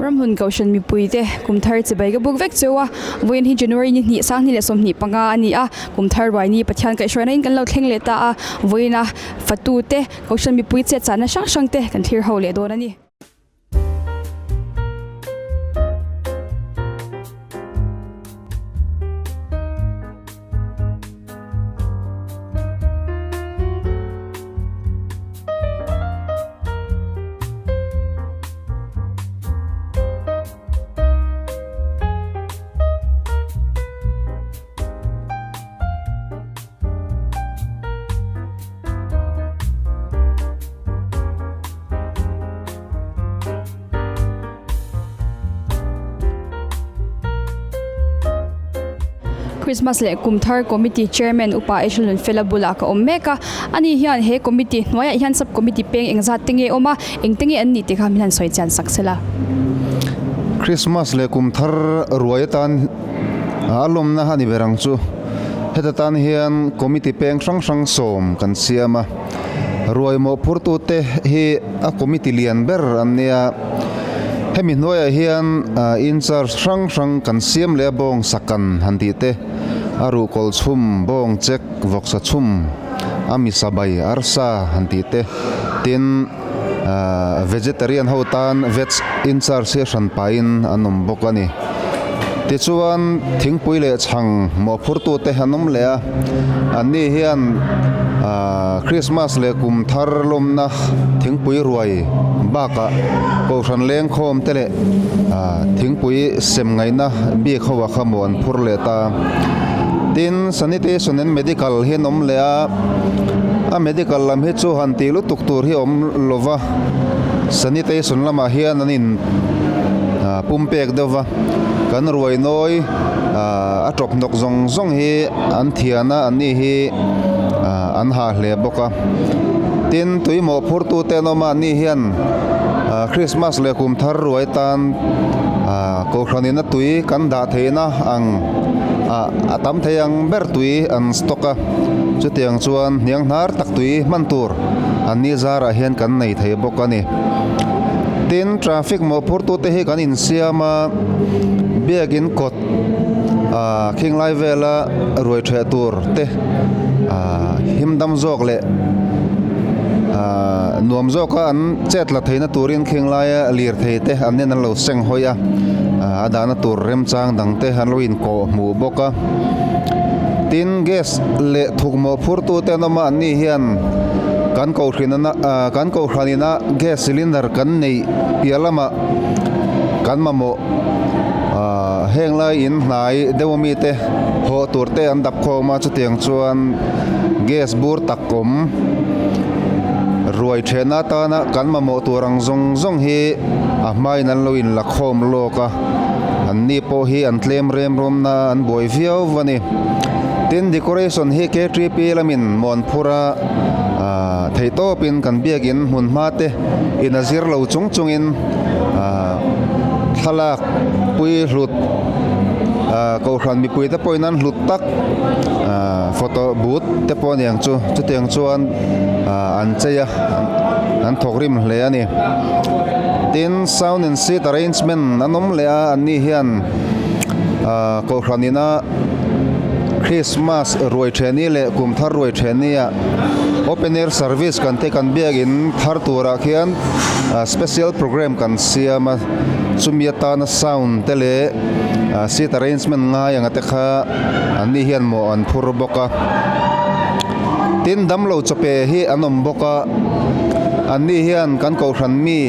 Ramhlun Kohhran mipuite kum thar chibai ka buk vek cheu a, vawiin hi January ni hnih sang hnih leh 25 a ni a, kum thar ruai ni Pathian kaihhruaina in kan lo thleng leh ta a, vawiin a fatu te Kohhran mipui chetchahna hrang hrang te kan thlir ho leh dawn a ni. Christmas leh kum thar committee chairman upa Echelon Fela bulah ka awm mek a, ani hian he committee hnuaiah hian sub committee peng engzat te nge awm a, engte nge an nih tih kha min han sawi chian sak sela. Christmas leh kum thar ruai atan a lawmna a ni ber ang chu. Heta tan hian committee peng hrang hrang sawm kan siam a. Ruai mawhphurtute hi a committee lian ber an nia. Hemi hnuaiah hian in charge hrang hrang kan siam leh a bawng sakan han tih te, a ruhkawl chhum, bawng chek, vawksa chhum, a misa bai, arsa han tih te, tin vegetarian ho tan veg in-charge hi hran pahin an awm bawk a ni. Tichuan thingpui leh chhang mawhphurtute an awm leh a, anni hian Christmas leh kum thar lawmna thingpui ruai bakah Kohhran lengkhawm te leh thingpui sem ngaihna bik ho ah kha maw an phur leh ta. Tin, Sanitation and Medical hi an awm leh a, a medical lam hi chu han tih lutuk tur hi a awm lova, Sanitation lamah hian an in pumpek deuh va, kan ruai nawi a tawp hnawk zawng zawng hi an thian a, an ni hi an ha hle bawk a. Tin, tui mawhphurtu te an awm a, an ni hian Christmas leh kum thar ruai tan Kohhran ina tui kan dah theihna ang a tam thei ang ber tui an stock a, chutiang chuan hniang hnar tak tui hman tur an ni zarah hian kan nei thei bawk a ni. Tin, traffic mawhphurtute hi kan insiam a, biakin kawt ah khing lai vela ruai theh tur te ah him dam zawk leh ah nuam zawka an chet la theihna turin khing laia lirthei te an nen an lo seng hawi a, ah a dahna tur remchang dang te an lo inkawh hmuh bawk a. Tin, gas leh thuk mawhphurtute an awm a, an ni hian kan kohhran ah kan kohhran ina gas cylinder kan neih piah lamah kan mamawh ah heng lai in hnai deuh ami te hawh tur te an dap khawm a chutiang chuan gas bur tak awm ruai thehna atana kan mamawh tur ang zawng zawng hi a hmain an lo in la khawm lawk a an ni pawh hi an tlem rem rawmna an buai viau a ni tin decoration hi K_T_P lamin Muanphur a. Ahh theih tawpin kan biakin hmun hma te in a zir lo chung chungin ahh thlalak pui hlut ahh kohhran mipui te pawhin an hlut tak ahh photo booth te pawh a ni ang chu chutiang chuan ahh an chei a an thawk rim hle a ni tin sound and seat arrangement an awm leh a an ni hian ahh kohhran ina Christmas ruai thehni leh kum thar ruai thehni ah open air service kan te kan biakin thar turah khian special program kan siam a chumi atana sound te leh seat arrangement ngai anga te kha an ni hian mawh an phur bawk a tin damlo chawpe hi an awm bawk a an ni hian kan kohhran mi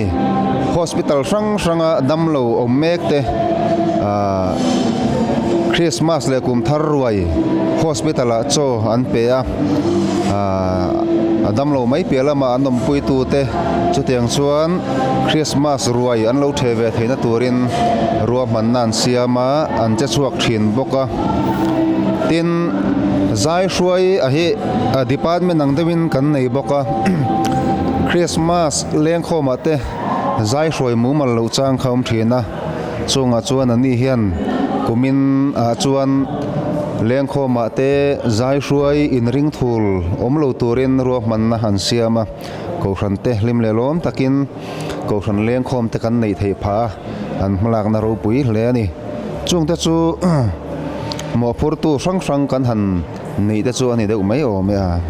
hospital hrang hranga damlo awm mek te ahh Christmas leh kum thar ruai hospital ah chaw an pe a ahh a damlo mai piah lamah an awmpui tu te chutiang chuan Christmas ruai an lo theh ve theihna turin ruahmanna an siam a an che chhuak thin bawk a tin zai hruai a hi department ang deuhin kan nei bawk a Christmas lengkhawm ah te zai hruai mumal loh chang kha a awm thin a. Chungah chuan ani hian kumin ah chuan lengkhawmah te zai hruai inring thul awm lo turin ruahmanna an siam a, Kohhran te hlim leh lawm takin Kohhran lengkhawm te kan neih theih phah a. An hmalakna ropui hle a ni. Chungte chu mawhphurtu hrang hrang kan han neih te chu a ni deuh mai awm e a.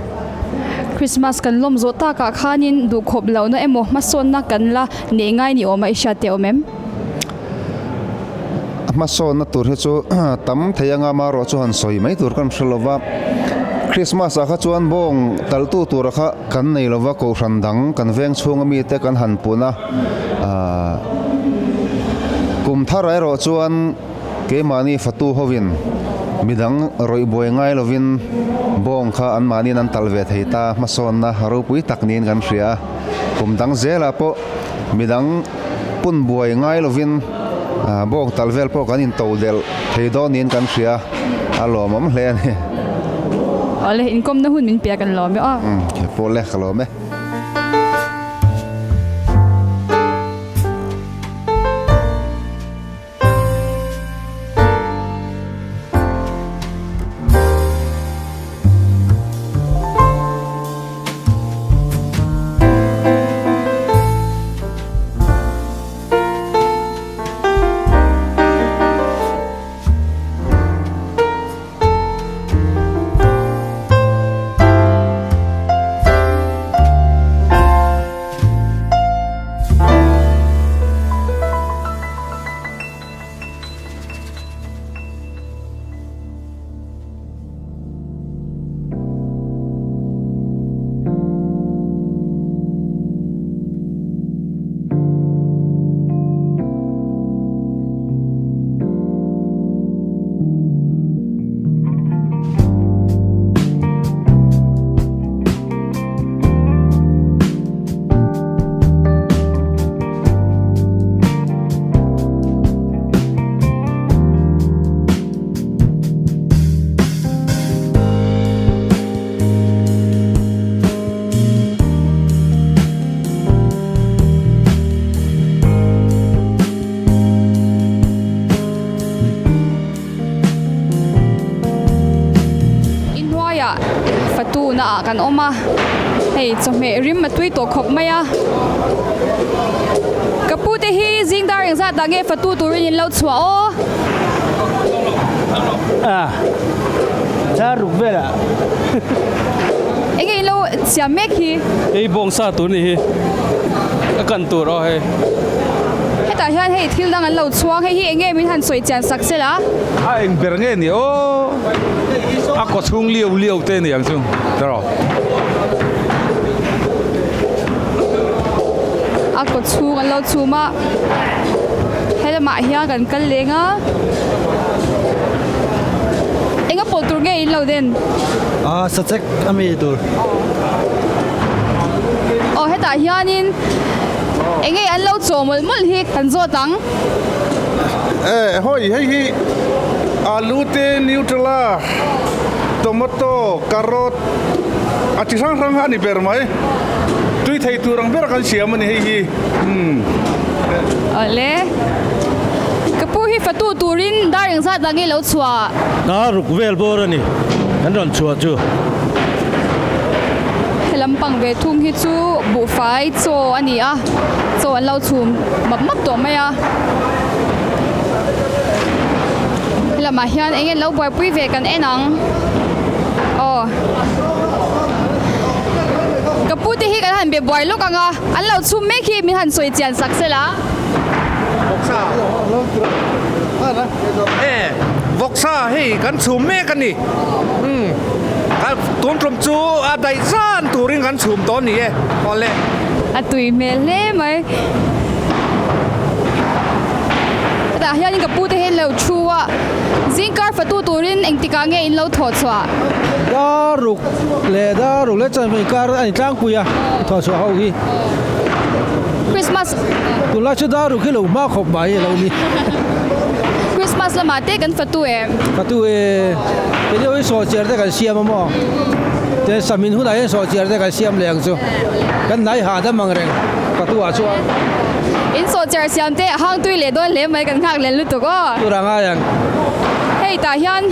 Christmas kan lawm zawh takah khanin duhkhawp lohna emaw hmasawnna kan la neih ngai ni awm a i hriat teh awm em? A hmasawnna tur hi chu tam thei anga amaherawh chu han sawi mai tur kan hre lova. Christmas ah kha chuan bawng taltu tura kha kan nei lova kohhran dang kan veng chhunga mite kan han pun a. Ahh kum thar erawh chuan keimahni fatu hovin midang rawih buai ngai lovin bawng kha anmahniin an tal ve thei ta hmasawnna ropui tak niin kan hria a. Kum dang zelah pawh midang pun buai ngai lovin bawng tal vel pawh kan into delh thei dawn niin kan hria a lawmawm hle a ni. Awle inkawmna hun min pek an lawm e aw. Umm pawh le ka lawm e. I hnuaiah fatu naah kan awm a, hei chawhmeh rim a tui tawh khawp mai a. Ka pu te hi zing dar engzat ah nge fatu turin in lo chhuah aw? A, dar ruk velah. Enge in lo siam mek hi? Hei bawngsa tur ni hi a kan tur aw hei. Hetah hian hei thil dang an lo chhuang hei hi enge min han sawi chian sak sela. A eng ber nge ni aw a kaw chhung liau liau te ni ang chu tiraw. A kaw chhung an lo chhum a helamah hian kan kal leng a enga pawh tur nge in lo den? A sachek a mi tur. Aw hetah hianin eng nge an lo chaw mawlh mawlh hi kan zawt ang. E hawi hei hi alu te nutella tomato carrot a chi hrang hrang a ni ber mai tui thei tur ang ber kan siam a ni hei hi umm. Awle ka pu hi fatu turin dar engzat lah nge lo chhuah? Dar ruk vel bawr a ni kan rawn chhuah chu. He lampang ve thung hi chu buhfai chaw a ni a, chaw an lo chhum map map tawh mai a. He lamah hian eng nge lo buaipui ve kan en ang aw. Ka pu te hi kan han be buai lawk ang a, an lo chhum mek hi min han sawi chian sak sela. Vawksa hei kan chhum mek a ni. Umm tun tum chu a daih zan turin kan chhum tawh a ni e awle. A tui hmel hle mai. Hetah hianin ka pute hi an lo thu a, zingkar fatu turin engtikah nge in lo thawh chhuah? Dar ruk leh dar ruk leh chuan inkar a ni tlangpui a thawh chhuah ho hi. Christmas. Tunlai chu dar ruk hi lo hma khawp mai a lo ni. Christmas lamah te kan fatu em? Fatu e, kei deuh hi sawhchiar te kan siam a maw? Tin samin hunah hian sawhchiar te kan siam leh ang chu. Kan hnai ha dam ang reng fatu ah chuan. In sawhchiar siam te a hang tui leh dawn hle mai kan nghak len lutuk aw. Tur a ngai ang. Hei tah hian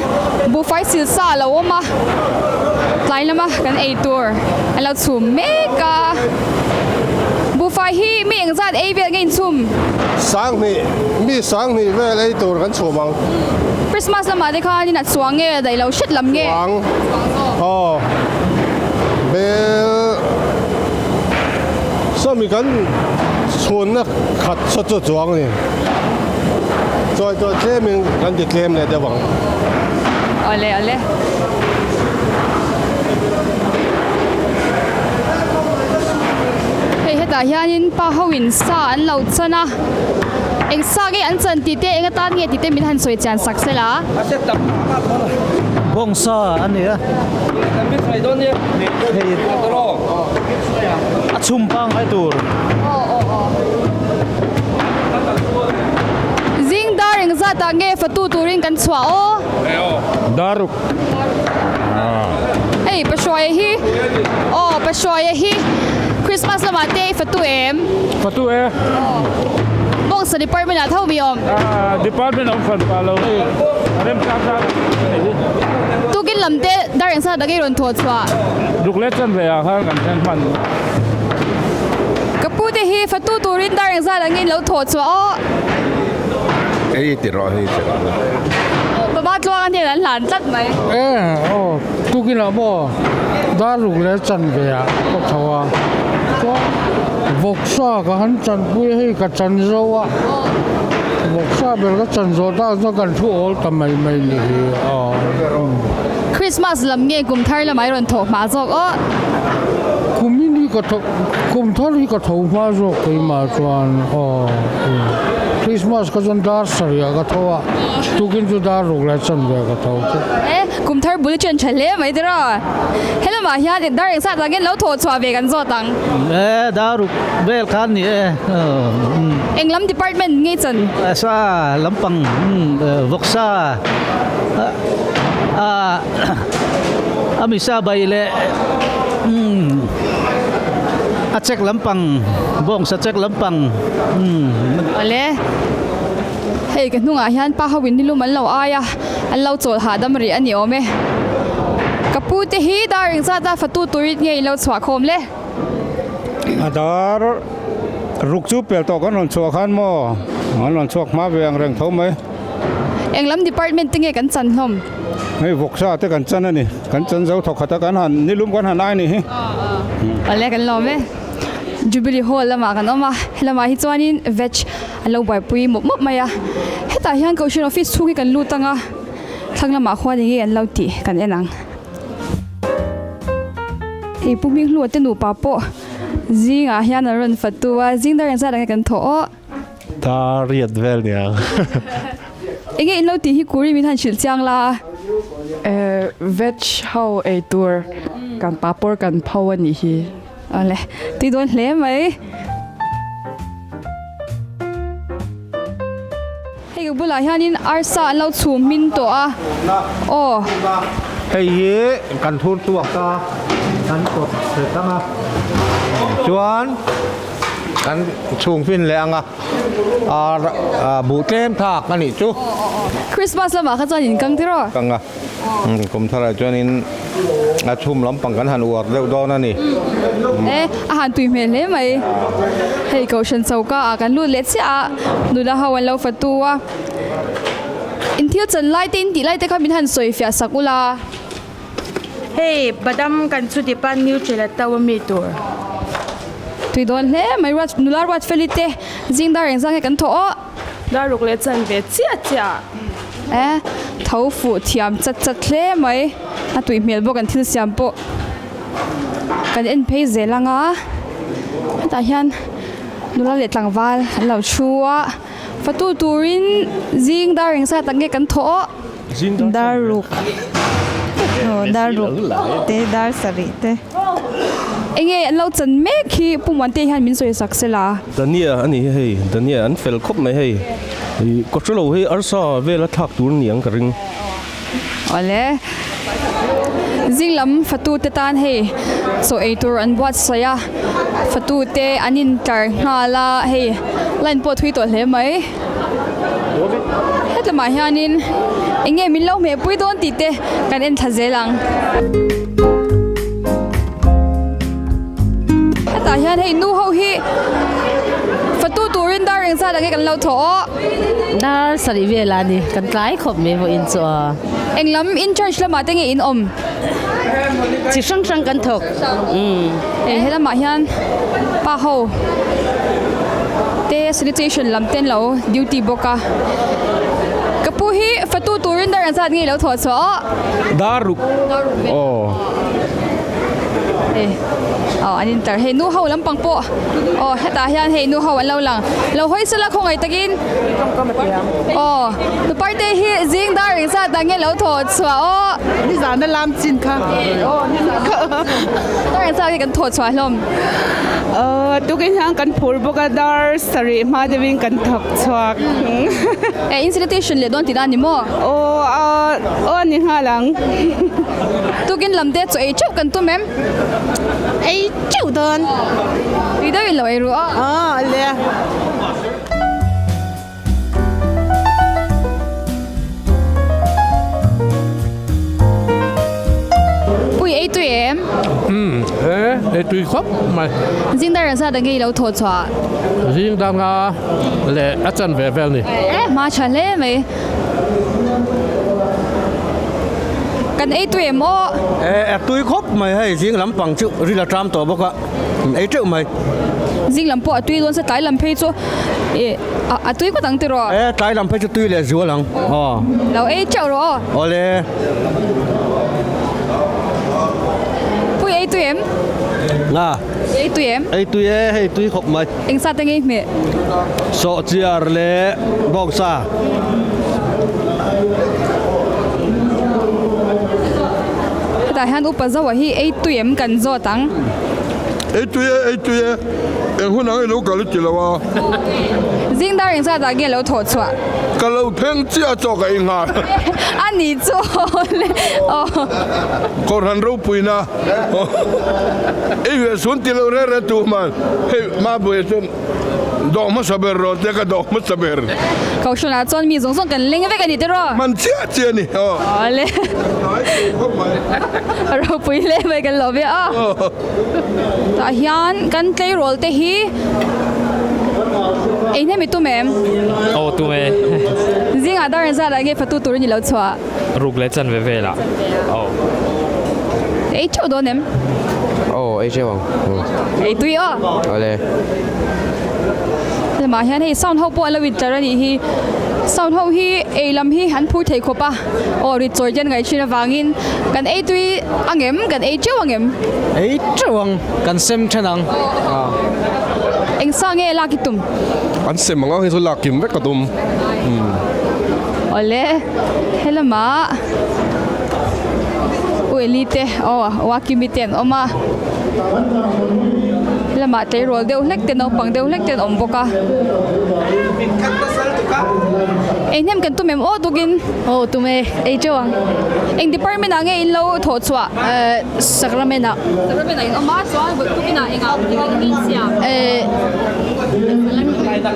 buhfai silsa a lo awm a, tlai lama kan ei tur an lo chhum mek a. Buhfai hi mi engzat ei vel nge inchhum? Sanghnih, mi sanghnih vel ei tur kan chhum ang. Christmas lamah te khan in a chuang nge daih lo hret lam nge? Chuang. Aw. Bel sawmi kan chhunna khat saw chu chuang a ni. Chawi chawi tlemin kan ti tlem leh deuh ang. Awle awle. Hei hetah hianin pa ho in sa an lo chan a, eng sa nge an chan tih te eng atan nge tih te min han sawi chian sak sela. Bawngsa a ni a, hei a chhum pangngai tur. Zing dar engzat ah nge fatu turin kan chhuah aw? Daruk. Hei Pahruaia hi aw Pahruaia hi Christmas lamah te i fatu em? Fatu e. Bawngsa department ah tho mi awm? Department a awm hran pah lo hei a remchang tan a ni hi. Tukin lam te dar engzat ah nge i rawn thawh chhuah? Ruk leh chan ve ah khan kan thleng hman. Ka pu te hi fatu turin dar engzat ah nge in lo thawh chhuah aw? Ei ti rawh hei ti rawh. Baba tluang a hnen an hlan tlat mai. E aw tukinah maw darluk leh chan ve ah ka tho a chuan vawksa ka han chanpui hei ka chan zo a vawksa ber ka chan zawh tak chuan kan thu awl ta mai mai ni hi aw. Christmas lam nge kum thar lamah i rawn thawh hma zawk aw. Kumin hi ka tho kum thar hi ka tho hma zawk keimah chuan aw. Christmas ka chuan dar sarih ah ka tho a, tukin chu dar ruk leh chan ve ka tho chu. E, kum thar bul chen tha hle mai tiraw. Helamah hian dar engzat angin lo thawh chhuah ve kan zawt ang. E, dar ruk vel khan ni e. Eng lam department nge chan? Sa lampang vawksa a a misa bai leh a check lampang bawngsa check lampang. Awle, hei ka hnungah hian pa ho in nilum an lo ai a, an lo chawl hahdam rih a ni awm e. Ka pu te hi dar engzat a fatu turin nge in lo chhuah khawm le? A dar ruk chu pel tawh kan rawn chhuah khan maw an rawn chhuak hma ve ang reng tho mai. Eng lam department te nge kan chan hlawm? Hei vawksa te kan chan a ni, kan chan zo thawk khat a kan han nilum kan han ai ni hi. Awle kan lawm e. Jubilee Hall lamah kan awm a, helamah hi chuanin veg an lo buaipui mawp mawp mai a, hetah hian Kohhran office chhung hi kan lut ang a, thlang lamah khuan eng nge an lo tih kan en ang. Hei Pu Hminghlua te nupa pawh zingah hian an rawn fatu a, zing dar engzat ang nge kan thawh aw. Dar riat vel nia. Enge in lo tih hi Kuri min han hrilh chiang la. Veg ho ei tur kan papawr kan pho a nih hi. Awle, tui dawn hle mai. Hei ka bulah hianin arsa an lo chhum hmin tawh a, aw. Hei hi kan thur tuak a, kan kawt hret ang a, chuan kan chhung fin leh ang a, ar buh tlem thak a nih chu. Christmas lamah kha chuan in kang tiraw? Kang a. Kum tharah chuanin a chhum lampang kan han uar deuh dawn a ni. E, a han tui hmel hle mai. Hei Kohhran choka ah kan lut leh chiah a, nula ho an lo fatu a. In thil chan lai te in tih lai te kha min han sawi fiah sak ula. Hei badam kan chu dip a nutri la to a mi tur. Tui dawn hle mai ruat nula ruat feli te zing dar engzah nge kan thawh aw. Dar ruk leh chan ve chiah chiah. E, tho fuh thiam chat chat hle mai. A tui hmel bawk an thil siam pawh kan en phei zel ang a. Hetah hian nula leh tlangval an lo thu a. Fatu turin zing dar eng zat ang nge kan thawh aw. Dar ruk aw dar ruk te dar sarih te. Enge an lo chan mek hi Pu Muante hian min sawi sak se la. Dania a ni hi hei, Dania an fel khawp mai hei. Ih kawhra lo hi arsa vela thlak tur a ni ang ka ring. Awle. Zing lam fatu te tan hei chaw ei tur an buatsaih a, fatu te an intlar nghal a hei line pawh thui tawh hle mai. Hetlamah hianin eng nge min lo hmehpui dawn tih te kan en thla zel ang. Hetah hian. hian hei nu ho hi fatu turin dar engzat ang nge kan lo thawh aw. Dar sarih vel a ni kan tlai khawp mai vawiin chu a. Eng lam in church lamah te nge in awm? Chi hrang hrang kan thawk umm. Hei he lamah hian pa ho te sanitation lam te an lo duty bawk a. Ka pu hi fatu turin dar engzat nge i lo thawh chhuah aw? Dar ruk. Dar ruk vel. Aw. Hei aw an intar hei nu ho lampang pawh aw hetah hian hei nu ho an lo lang lo hawi sela khawngaih takin aw nu parte hi zing dar engzat ah nge lo thawh chhuah aw nizan a lam chin kha dar engzat nge kan thawh chhuah hlawm aw tukin hian kan phur bawk a dar sarih hma deuhin kan thawk chhuak eh in sanitation leh dawn tihna a ni maw aw aw a ni nghal ang. Tukin lam te chu ei teuh kan tum em? Ei teuh dawn. Tui deuh in lo ei ru a. Aw le. Pui ei tui em? Umm e, ei tui khawp mai. Zing dar zat ang nge i lo thawh chhuah? Zing danga leh a chan ve vel ni. E hma tha hle mai. Kan ei tui em aw? E, a tui khawp mai hei, zing lampang chu ril a tram tawh bawk a, an ei teuh mai. Zing lam pawh a tui dawn se tlai lam phei chu e a tui ngawt ang tiraw? E, tlai lam phei chu tui leh zual ang aw. Lo ei teuh rawh aw. Awle. Pui ei tui em? Nga. Ei tui em? Ei tui e, hei tui khawp mai. Eng sa te ngei hmeh? Sawhchiar leh bawngsa. Hetah hian upa zoa hi ei tui em kan zawt ang. Ei tui e, ei tui e, eng hun ang i lo kal i ti lo a. Zing dar eng zat ah nge lo thawh chhuah? Ka lo pheng chiah chaw ka ei nghal. A ni chu le aw. Kohhran ropuina. I ve sun ti lo reng reng tu hman hei Mabuia chuan dawh hmasa ber rawn tia ka dawh hmasa ber. Kohhranah chuan mi zawng zawng kan leng vek a ni tiraw? Hman chiah chiah a ni aw. Awle. A ropui hle mai kan lo ve a. Tah hian kan tleirawl te hi eng hemi tum em? Aw tum e. Zingah dar engzat ah nge fatu tur i ni lo chhuah? Ruk leh chan ve vel ah. Aw. Ei theuh dawn em? Aw, ei theuh ang. Ei tui aw. Awle. Lamah hian hei sound ho pawh a lo intlar a nih hi. Sound ho hi ei lam hi an phur thei khawp a. Aw rit chawi te an ngaih thin avangin kan ei tui ang em? Kan ei teuh ang em? Ei teuh ang. Kan sem then ang. Eng sa nge lak i tum? An sem ang ang hi chu lak kim vek ka tum. Awle. Helama U Eli te aw Wakimi te an awm a helamah tleirawl deuh hlek te naupang deuh hlek te an awm bawk a eng hnem kan tum em aw tukin aw tum e ei teuh ang eng department ah nge in lo thawh chhuah eh sacrament ah sacrament ah in awm a chuan tukin ah engah engin siam eh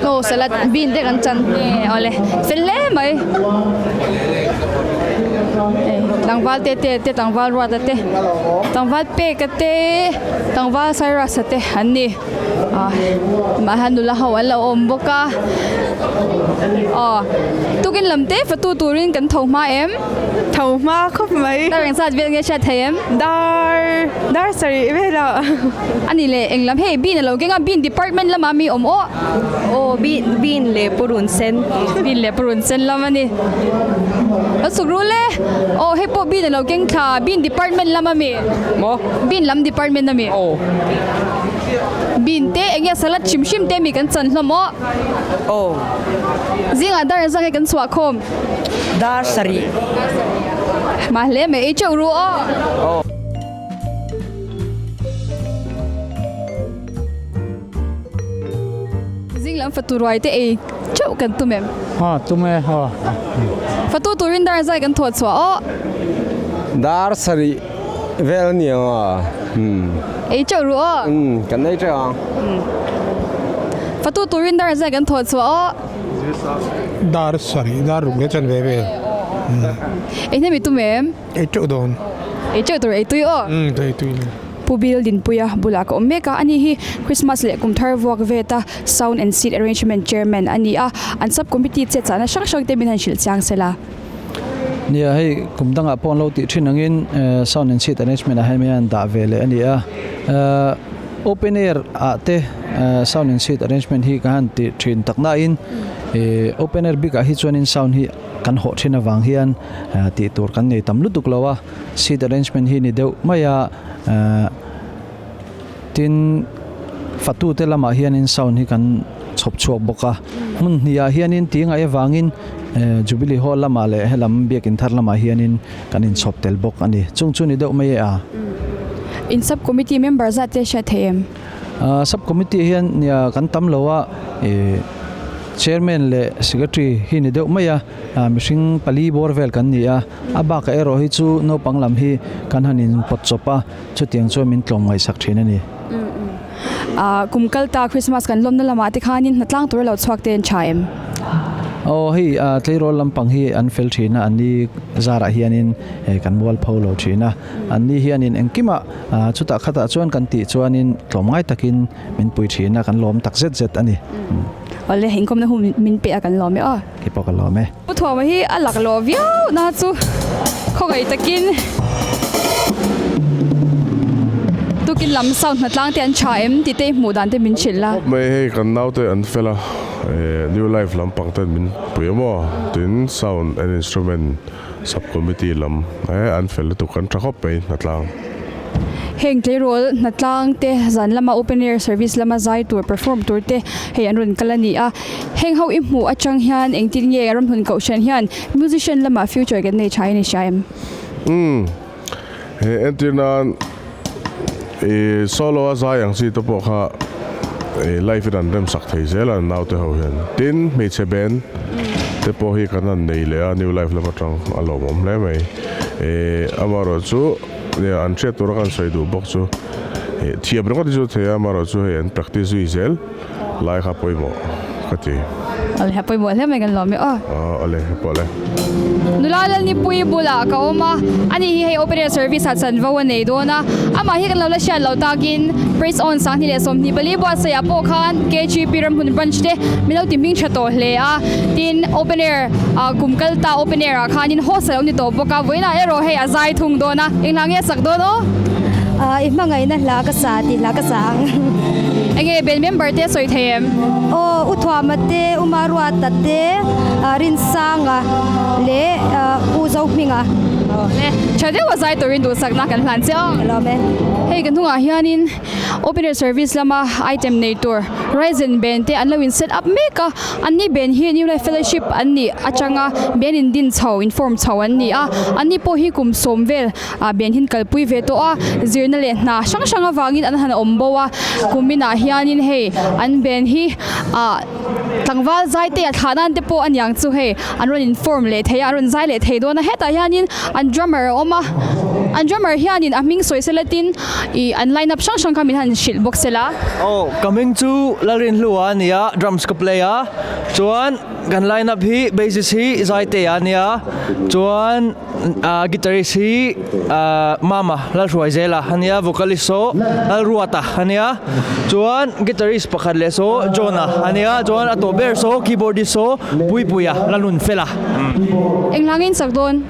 aw salad bean te kan chan awle fel hle mai tlangval te te te tlangval ruata te tlangval peka te tlangval cyrus-a te an ni ah mah hian nula ho an lo awm bawk a aw tukin lam te fatu turin kan tho hma em tho hma khawp mai dar engzat vel nge hriat thei em dar dar sarih velah ani leh englam hei bean a lo keng a bean department lamah mi awm aw. Aw bean bean leh purun sen. Bean leh purun sen lam a ni. Lo chhuk rul e. Aw hei pawh bean a lo keng thla bean department lam a mi. Maw? Bean lam department a mi. Aw. Bean te eng nge salad hrim hrim te mi kan chan hlawm aw. Aw. Zingah dar engzah nge kan chhuah khawm? Dar sarih. Mah hle mai ei teuh ru aw. Aw. Zing lam fatu ruai te ei theuh kan tum em? Ha tum e ha. Fatu turin dar zai kan thawh chhuah aw. Dar sarih vel a ni ang a. Umm. Ei theuh ru aw. Umm kan ei theuh ang. Fatu turin dar zai kan thawh chhuah aw. Dar sarih dar ruk leh chan ve vel. Ei hnem i tum em? Ei theuh dawn. Ei theuh tur ei tui aw. Umm ei tui. Pu Bill Dinpuia bulah ka awm mek a, ani hi Christmas leh kum thar vuak vet a Sound and Seat Arrangement Chairman a ni a, an sub committee chet chahna hrang hrang te min han hrilh chiang se la. Nia, hei kum dangah pawh an lo tih thin angin Sound and Seat Arrangement ah hian min han dah ve leh a ni a, Open air ah te Sound and Seat Arrangement hi ka han tih thin tak nain Open air bikah hi chuanin sound hi kan hawh thin avang hian tih tur kan nei tam lutuk lo a, seat arrangement hi ni deuh mai a, tin fatute lamah hianin sound hi kan chhawp chhuak bawk a, hmun hnihah hianin tih ngaih avangin Jubilee Hall lamah leh helam biakin thar lamah hianin kan inchhawp tel bawk a ni, chung chu ni deuh mai e a. In sub committee member zat te hriat thei em? Sub committee hian nia kan tam lo a, chairman leh secretary hi ni deuh mai a, mihring pali bawr vel kan ni a, a bakah erawh hi chu naupang lam hi kan han in pawt chawp a, chutiang chuan min tlawm ngaihsak thin a ni. Kum kal ta Christmas kan lawmna lamah te khanin hnatlang tur a lo chhuak te an tha em? Aw hei tleirawl lampang hi an fel thin a, an ni zarah hianin kan mual pho lo thin a, an ni hianin engkimah chutah khatah chuan kan tih chuanin tlawmngai takin min pui thin a, kan lawm tak zet zet a ni. Awle inkawmna hun min pe a kan lawm e aw. Kei pawh ka lawm e. Pu Thuama hi a lak lawh viau na chu khawngaih takin tukin lam sound hnatlang te an tha em tih te i hmuh dan te min hrilh la. Khawp mai hei kan naute an fel a, New Life lampang ten min pui a maw tin sound and instrument sub committee lam an fel lutuk an tha khawp mai hnatlang. Heng tleirawl hnatlang te zan lama open air service lama zai tur perform tur te hei an rawn kal a ni a. Heng ho i hmuh atang hian engtin nge ramhlun kohhran hian musician lamah future kan nei tha in i hria em? Umm he entir nan i solo a zai ang chi te pawh kha i live in an rem sak thei zel a naute ho hian. Tin hmeichhe band te pawh hi kan han nei leh a new life lam atang a lawmawm hle mai. I amaherawhchu Nia, an hriat tura kan sawi duh bawk chu ih thiam ringawt hi chu thei a, amaherawh chu hei an practice zui zel lai kha pawimawh ka ti. Awle, a pawimawh hle mai kan lawm e aw. Aw, awle, pawh le. Nula Lalnipui bulah ka awm a, ani hi hei open air service ah chanvo a nei dawn a, amah hi kan lo la hriat loh takin Praise On 20 leh 24 buatsaih ah pawh khan KGP Ramhmun branch te min lo ti hming tha tawh hle a, tin open air ah kum kal ta open air ah khanin host a lo ni tawh bawk a, vawiinah erawh hei a zai thung dawn a, eng hla nge a sak dawn aw? Ah i hmangaihna hla ka sa tih hla ka sa ang. Enge band member te a sawi thei em? Aw U Thuama te, U Maruata te, Rinsanga leh U Zohminga. Awle, tha deuh a zai turin duhsakna kan hlan che aw. Ka lawm e. Hei kan hnungah hianin open air service lama item nei tur Ryzen band te an lo in set up mek a. Anni ben hi New Life Fellowship an nih atanga ben in din chho in form chho an ni a, anni pawh hi kum sawm vel ah ben hin kalpui ve tawh a, zirna leh hna hrang hrang avangin an han awm bo a, kum inah hianin hei an ben hi ah tlangval zai te a thlah nan te pawh a niang chu hei an rawn in form leh thei a, an rawn zai leh thei dawn a, hetah hianin an drummer a awm a, an drummer hianin a hming sawi sela tin Ih an line up hrang hrang kha min han hrilh bawk se la. Aw ka hming chu Lalrinhlua a nia, drums ka play a, chuan kan line up hi bassist hi Zaitea a nia, chuan ah guitarist hi ah Mama Lalhruaizela a nia, vocalist saw Lalruata a nia, chuan guitarist pakhat leh saw John-a a nia, chuan a tawh ber saw keyboardist saw Puipuia Lalnunfela. Enghlangin sak dawn?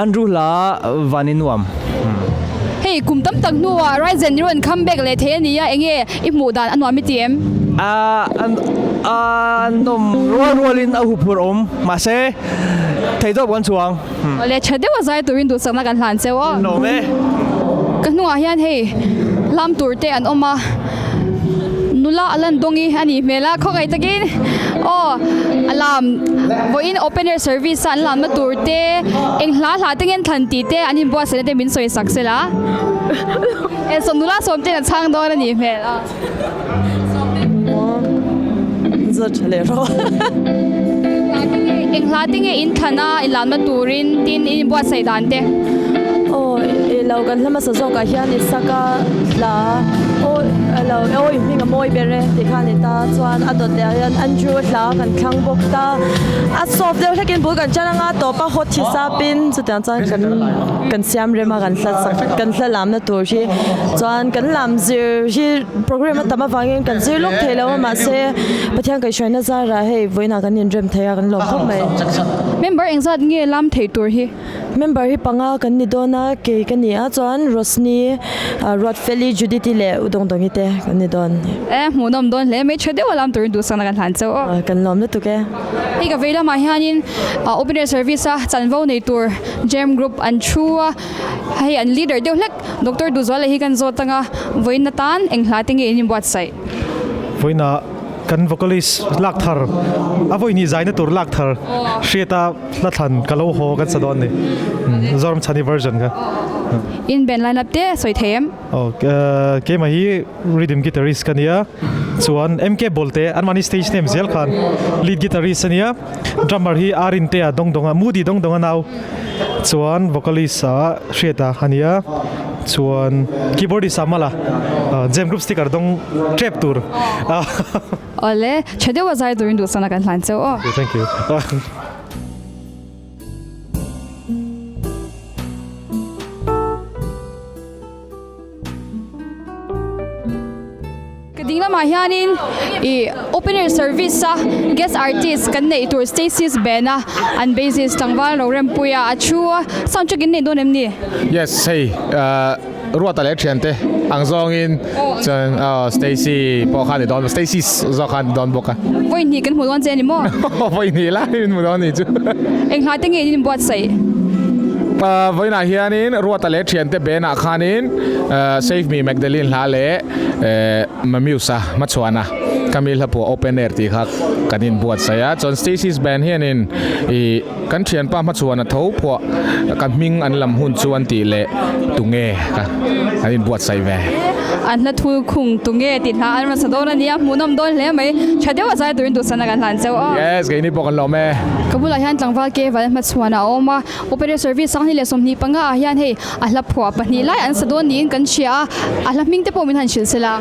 Andrew hla van i nuam. Hei kum tam tak hnuah Ryzen i rawn come back leh thei a nia, enge i hmuh dan a nuam i ti em? A nawm rual rualin a huphurh awm, mahse thei dawp kan chhuang. Awle tha deuh a zai turin duhsakna kan hlan cheu aw. Nuam e. Ka hnungah hian hei lam tur te an awm a. Nula a lan dawngi a nih hmel a, khawngaih takin aw a lam vawiin open air service a an lamna tur te eng hla hla te nge an thlan tih te an inbuatsaihna te min sawi sak sela e sawm nula sawm ten a chhang dawn a nih hmel a. Eng hla te nge in thlan a in lamna turin tin in inbuatsaih dan te. Aw i lo kan hla hmasa zawkah hian i sak a hla aw lo aw i hming a mawi ber e tih kha a ni ta chuan a dawt leh ah hian Andrew a hla kan thlang bawk ta a soft deuh hlekin bul kan tan anga tawp a hot hisap in chutiang chuan kan kan siam rem a kan hla sak kan hla lamna tur hi chuan kan lam zir hi program a tam avangin kan zir lawk thei lo a mahse Pathian kaihhruaina zarah hei vawiinah kan inrem thei a kan lawm khawp mai. Member engzat nge lam thei tur hi? Member hi panga kan ni dawn a, kei ka ni a chuan Rosni, Ruatfeli, Judith-i leh U Dawngdawngi te kan ni dawn. E, hmuhnawm dawn hle mai, tha deuh a lam turin duhsakna kan hlan chauh aw. Kan lawm lutuk e. Hei ka vei lamah hianin Open Air Service a chanvo nei tur Jam Group an thu a, hei an leader deuh hlek Doctor Duhzuala hi kan zawt anga vawiin atan eng hla te nge in inbuatsaih? Vawiinah kan vocalist lak thar a vawiin zaina tur lak thar hriata hla thlan ka lo haw kan sa dawn ni. Zoram Chhani version kha. In band line up te sawi thei em? Aw keimah hi rhythm guitarist ka nia chuan MK Bawlte anmahni stage name zel khan lead guitarist a nia drummer hi Arintea Dawngdawnga Moody Dawngdawnga nau chuan vocalist ah Hriata a nia chuan keyboardist ah Mala Jam Group sticker dawng tep tur. Awle, tha deuh a zai turin duhsakna kan hlan chauh aw. Thank you. Ka ding lamah hianin ih open air service a guest artist kan neih tur Stacy's band a an bassist tlangval Rorempuia a thu a sound check in nei dawn em ni? Yes hei ahh Ruata leh thiante ang zawngin chuan aw Stacy pawh kha a ni dawn Stacy's zawk kha a ni dawn bawk a. Vawi hnih kan hmu dawn che a ni maw? Vawi hnih lai min hmu dawn a nih chu. Eng hla te nge in inbuatsaih? Vawiinah hianin Ruata leh thiante band ah khanin Save Me Magdalene hla leh Mamiusa hmachhuana ka mi hla pawh Open Air tih kha kan inbuatsaih a. Chuan Stacy's band hianin ih Kan thianpa hmachhuan a tho phuah ka hming an lam hun chu an tih leh tunge ka an inbuatsaih ve. An hla thul khung tunge tih hla an rawn sa dawn a nia, hmuhnawm dawn hle mai. Tha deuh a zai turin duhsakna kan hlan chauh a. Yes, keini pawh kan lawm e. Ka bulah hian tlangval Keval hmachhuan a awm a, Operator Service Sanghni leh 25 ah hian hei a hla phuah pahnih lai an sa dawn niin kan hria a, a hla hming te pawh min han hrilh se la.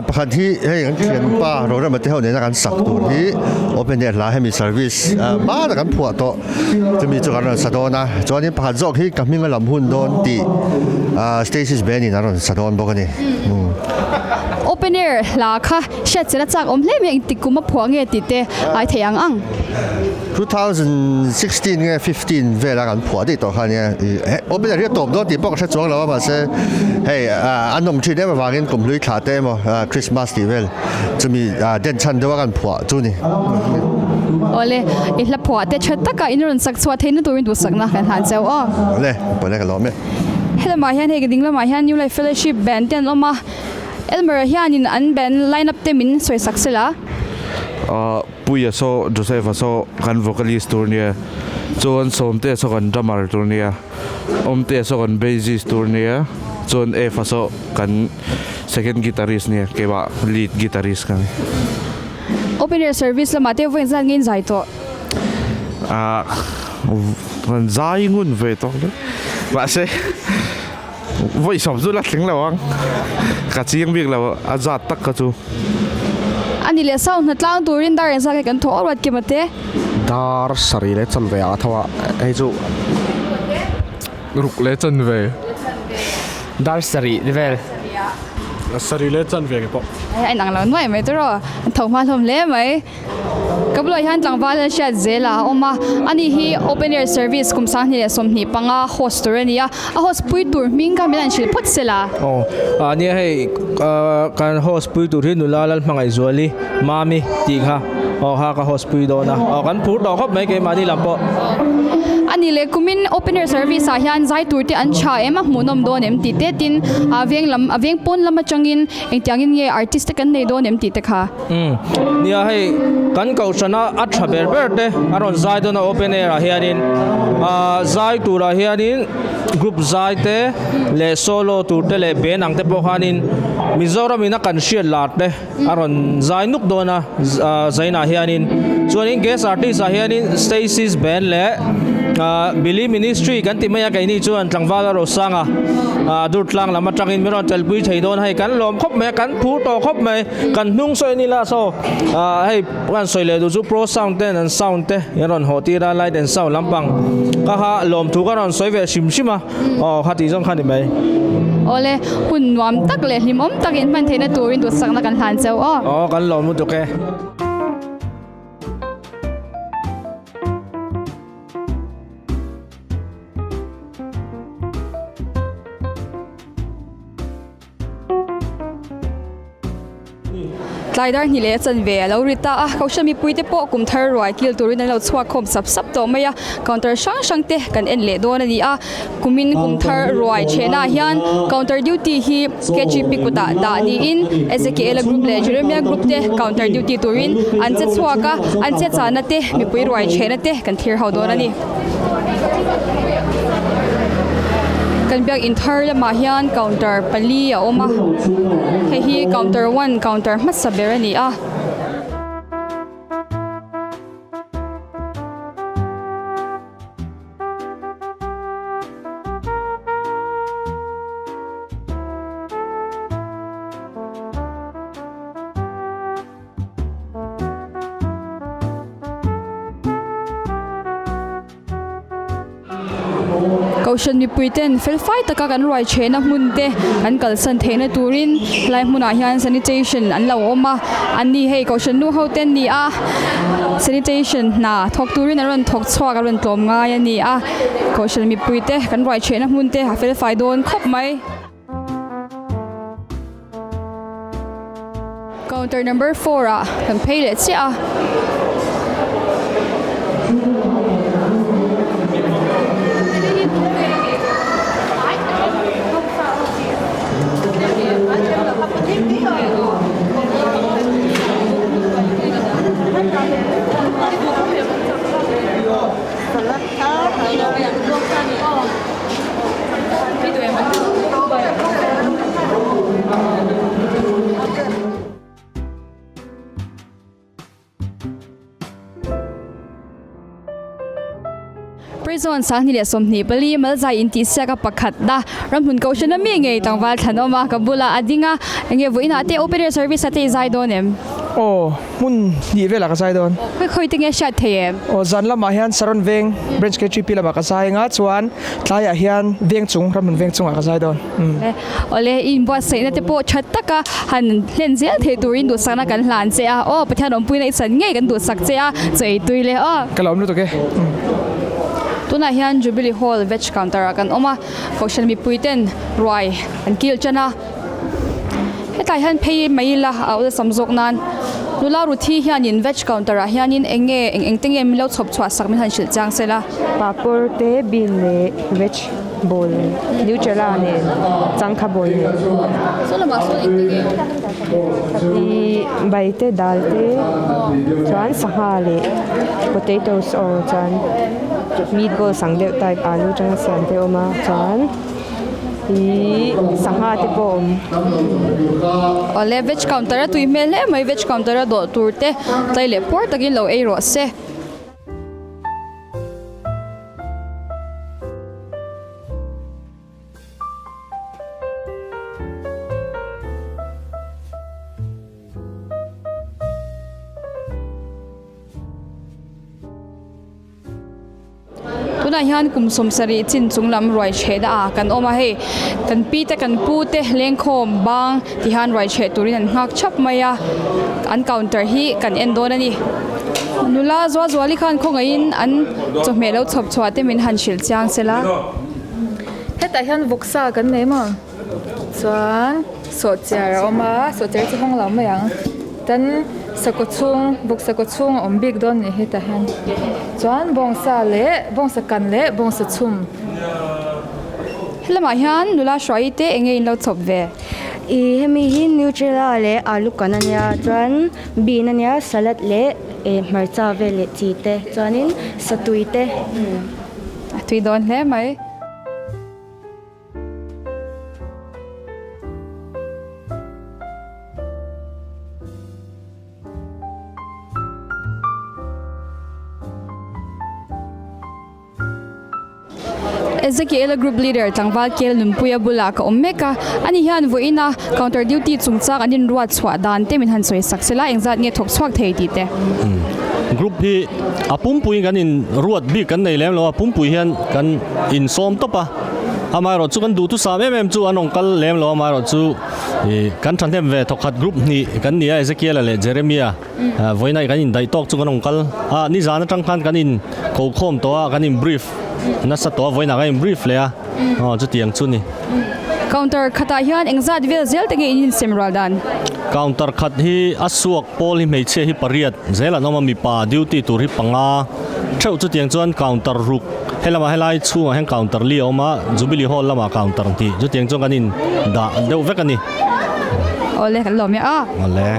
Pakhat hi hei kan thianpa Rorema te ho nena kan sak tur hi Open Air hla hemi service hmana kan phuah tawh chumi chu kan rawn sa dawn a, chuanin pakhat zawk hi ka hming a lam hun dawn tih Stacy's band in an rawn sa dawn bawk a ni. Open Air hla kha hriat chela chak awm hle mai engtik kum a phuah nge tih te ai theih ang ang. 2016 nge 15 vela kan phuah daih tawh kha ania i open air hi a tawp dawn tih pawh ka hre chuang lo a mahse hei a nawm thin em avangin kum hlui thla te emaw Christmas tih vel chumi den chhan deuha kan phuah chu ni. Awle i hla phuah te tha taka in rawn sak chhuah theihna turin duhsakna kan hlan cheu aw. Awle pawle ka lawm e. Helamah hian hei ka ding lamah hian New Life Fellowship Band te an awm a, Elmer-a hianin an band line up te min sawi sak sela. Puia saw Joseph-a saw kan vocalist tur nia, chuan Sawmtea saw kan drummer tur nia, Awmtea saw kan bassist tur nia, chuan Eva saw kan second guitarist nia, keimah lead guitarist ka ni. Open air service lamah te vawiin zan nge in zai tawh? Ah, kan zai ngun ve tawh hle, mahse vawi sawm chu la tling lo ang, ka chiang bik lo a zat tak kha chu. A ni leh sound hna tlang turin dar engzat nge kan thawh a ruat kim ate? Dar sarih leh chanve ah a tho a, hei chu ruk leh chanve. Dar sarih vel. Sarih leh chanve nge pawh. A inang lo nuai mai tawh rawh, tho hma hlawm hle mai. Ka bulah hian tlangval a hriat zel a awm a, ani hi Open Air Service kum 2025 host tur a ni a, a host pui tur hming kha min han hrilh phawt se la. Aw, a nia hei kan host pui tur hi nula Lalhmangaihzuali Mami tih kha aw kha ka host pui dawn a, aw kan phur tawh khawp mai keimahni lam pawh. A ni leh kumin Open Air Service ah hian zai tur te an tha em a hmuhnawm dawn em tih te tin a veng lam a veng pawn lam atangin engtiangin nge artist te kan nei dawn em tih te kha. Umm nia hei kan kohhrana a tha ber ber te a rawn zai dawn a open air ah hianin ahh zai turah hianin group zai te leh solo tur te leh band ang te pawh khanin Mizoram in a kan hriat lar te a rawn zai nuk dawn a ahh zainah hianin chuanin guest artist ah hianin Stacy's band leh. Billy Ministry kan ti mai a keini chuan tlangval a rosang a Durtlang lam atangin min rawn telpui thei dawn hei kan lawm khawp mai a kan phur tawh khawp mai kan hnung sawi ni la saw hei kan sawi leh duh chu pro sound ten an sound te an rawn hawh tir a light and sound lampang ka kha lawmthu ka rawn sawi ve hrim hrim a aw kha tih zawng kha ni mai. Awle hun nuam tak leh hlimawm tak in hman theihna turin duhsakna kan hlan chauh aw. Aw kan lawm lutuk e. Tlai dar hnih leh a chanve a lo ri ta a, Kohhran mipuite pawh kum thar ruai kil turin an lo chhuak khawm sap sap tawh mai a, counter hrang hrang te kan en leh dawn a ni a, kumin kum thar ruai chhehna ah hian counter duty hi KGP kutah dah niin Ezekiela group leh Jeremia group te counter duty turin an che chhuak a, an che chahna te mipui ruai chhehna te kan thlir ho dawn a ni. Kan biak inthar lamah hian counter pali a awm a, hei hi counter one counter hmasa ber a ni a. Kohhran mipui ten fel fai taka kan ruai chhehna hmun te kan kalsan theihna turin helai hmunah hian sanitation an lo awm a an ni hei kohhran nu ho te an ni a sanitation hna thawk turin an rawn thawk chhuak a rawn tlawm ngai a ni a kohhran mipui te kan ruai chhehna hmun te a fel fai dawn khawp mai. Counter number 4 ah kan phei leh chiah a. Prison 24 24 Malzai intihsiak a pakhat na ramhmun kohhran a mi ngei tlangval thlan awm a ka bulah a ding a enge vawiinah te open air service a te i zai dawn em? Aw hmun hnih velah ka zai dawn. Khawi khawi te nge hriat thei em? Aw zan lamah hian Saron veng branch KTP lamah ka zai anga chuan tlaiah hian veng chung ramhmun veng chungah ka zai dawn. Awle i inbuatsaihna te pawh tha taka han hlen zel thei turin duhsakna kan hlan che a aw Pathian awmpuina i chan ngei kan duhsak che a chaw ei tui le aw. Ka lawm lutuk e. Tunah hian Jubilee Hall veg counter ah kan awm a Kohhran mipui ten ruai an kil tan a. Hetlai hian phei mai ila a awlsam zawk nan nula Ruthi hianin veg counter ah hianin eng nge eng eng te nge min lo chhawp chhuah sak min han hrilh chiang sela. Papawr te bean leh veg ball nutella nen changkha ball nen. Saw lamah sawn eng te nge awm? Ih bai te dal te chuan sangha leh potatoes aw chuan meatballs ang deuh type alu atanga siam te a awm a chuan. Ihh sangha te pawh a awm. Awle veg counter a tui hmel hle mai veg counter a dawh tur te tlai leh puar takin lo ei rawh se. Tunah hian kum 70 chin chung lam ruai chhehna ah kan awm a hei kan pi te kan pu te lengkhawm bang ti hian ruai chheh turin an nghak thap mai a an counter hi kan en dawn a ni nula Zualzuali khan khawngaihin an chawhmeh lo chhawp chhuah te min han hrilh chiang sela. Hetah hian vawksa kan nei maw chuan sawhchiar a awm a sawhchiar chu hawng lo mai ang tan sakawr chhung vawksa kaw chhung a awm bik dawn a nih hi tah hian chuan bawngsa leh bawngsa kan leh bawngsa chhum. Helamah hian nula hruai te eng nge in lo chhawp ve? Ih hemi hi nutella leh alu kan a nia chuan bean a nia salad leh eh hmarcha vel leh chi te chuanin satui te. A tui dawn hle mai. Ezekiel-a group leader tlangval kel nunpuia bulah ka awm mek a, ani hian vawiina counter duty chungchang an inruat chhuah dan te min han sawi sak sela engzat nge thawk chhuak thei tih te. Group hi a pumpui kan in ruat bik kan nei lem lo a, pumpui hian kan insawm tawp a, amaherawh chu kan duhthusam em em chu an rawn kal lem lo amaherawh chu ih kan thahnem ve thawkhat group hnih kan ni a Ezekiel-a leh Jeremia. Vawiinah kan indaih tawk chu kan rawn kal a, nizan atang khan kan in ko khawm tawh a, kan in brief nasa tawh a, vawiinah kan in brief leh a, aw chutiang chu ni. Counter khatah hian engzat vel zel te nge in insem rual dan? Counter khat hi a suak pawl hi hmeichhia hi pariat zel an awm a, mipa duty tur hi panga theuh chutiang chuan counter ruk helamah helai chhungah hian counter li a awm a, Jubilee Hall lamah counter hnih chutiang chuan kan in dah deuh vek a ni. Awle kan lawm e a. Awle.